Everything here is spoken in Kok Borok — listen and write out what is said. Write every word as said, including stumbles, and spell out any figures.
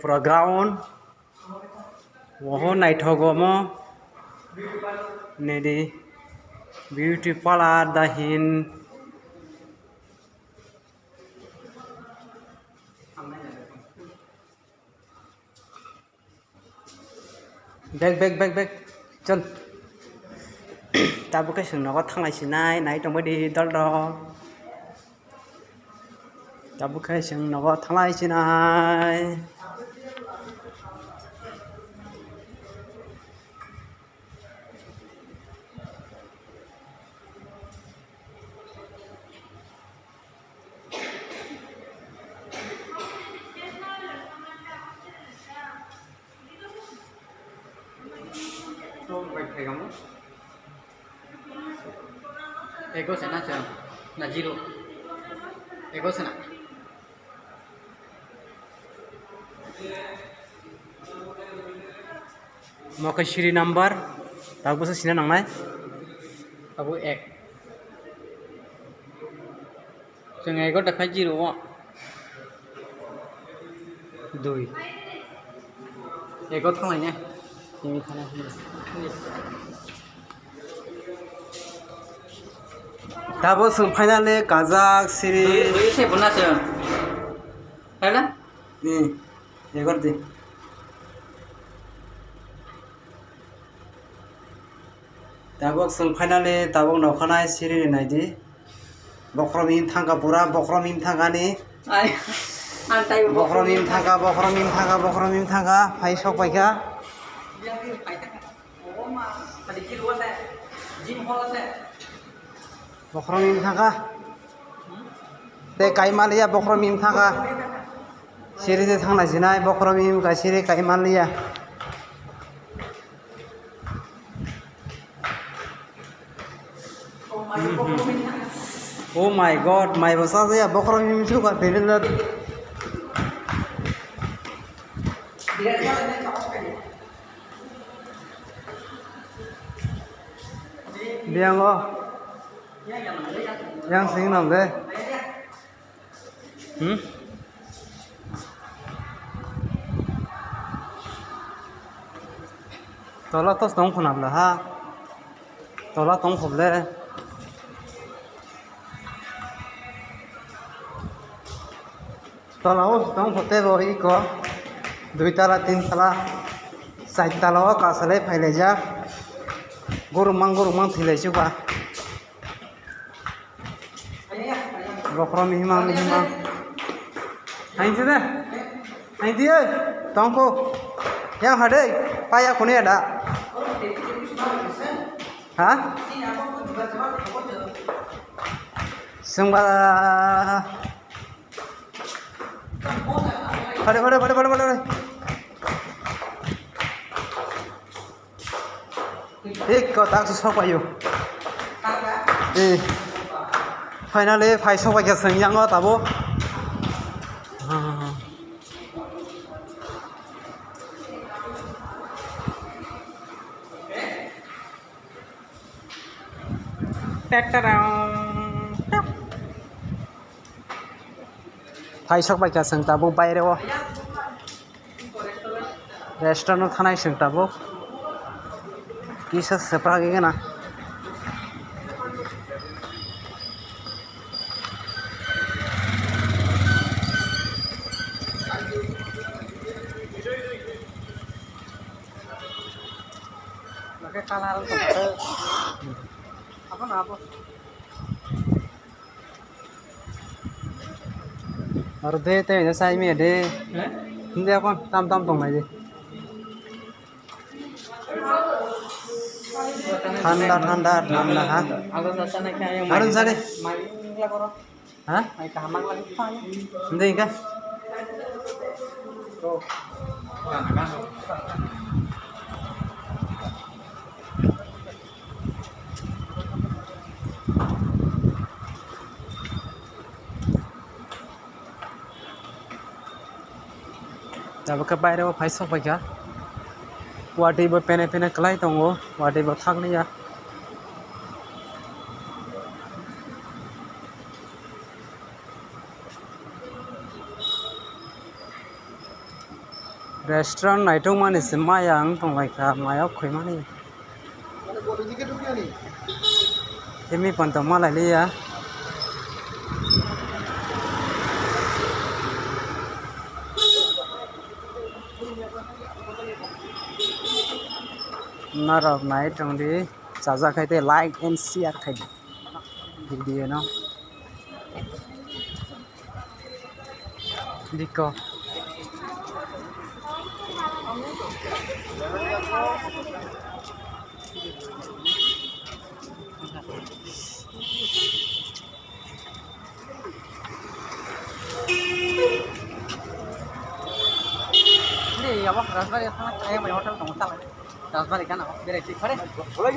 Pura ground. Oho naithogo omo. Nedi beauty parlor dahin. Bek, bek, bek, bek. Chal. Tabuk khe chwng nogo thanglai sinai, nai tongbai di dol rok. Tabuk khe chwng nogo thanglai sinai. Ego sana, sana. Na zero. Ego sana. Mo khe siri number, tabuk se sina nangnai. Tabuk ek. Chwng ego ta khai zero o. Dui. Ego thanglai ne. Tini thana hwnba. Tabuk chwng finally kajak siri. Dui, dui se buna chwng. Hai na? Ni, egor di. Tabuk chwng finally tabuk nokhanai siri naidi. Bokhrom him thangkha pura, bokhrom him thangkha ni. Ai, ang tai bokhrom him thangkha, bokhrom him thangkha, bokhrom him thangkha, phai sok paikha. Bokhrom him thangkha. Tei kaima liya bokhrom him thangkha. Siri se thanglai sinai bokhrom him ka siri kaima liya. Oh my God, mai bo sajaya bokhrom him suka tini. Biango. Yang sing nang de. Hmm? Tola tos tong khuna bla ha. Tola tong khoble. Tola o tong khote bo iko. Dui tala, tin tala, char tala o kasalai phailaijak. Gurumang gurumang thwilaijak ba. Bokhrom mihima mihima. Hain se de. Hain di oi. Tongko. Yang hadai. Paya kuni ada. Ha? Sengba. Hade, hade, hade, hade, hade. Ek ko tak sok payo. Eh. Finally, phai sok paikha seng yang o tabo. Pektarang. Phai sok paikha seng tabuk baire o. Restaurant o thanai seng tabuk. Kisa sepra gana. Lake kalar tongkhe. Apa na apa? Aro de te ne sai me de. Eh? Hindi ako tam tam tong nai de. Thanda, thanda, thanda, ha? Aro na sana kaya yang Aro main. Sana. Main lah koro. Ha? Ay, kahamang lagi pa. Hindi ka? Tabuk khe baire o phai sok paikha. Watwi bo pene pene kwlai tongo, watwi bo thakliya. Restaurant naitokmani se maya wng tonglaikha, maya o khwimani. Himi phan tongma lailiya. Norok nai tongdi, chajak khai tei like and share khai di video no. Diko. Ni, abo Rajbari thangna kaya bai hotel tong sala. Rajbari kana berai si khare. Oi.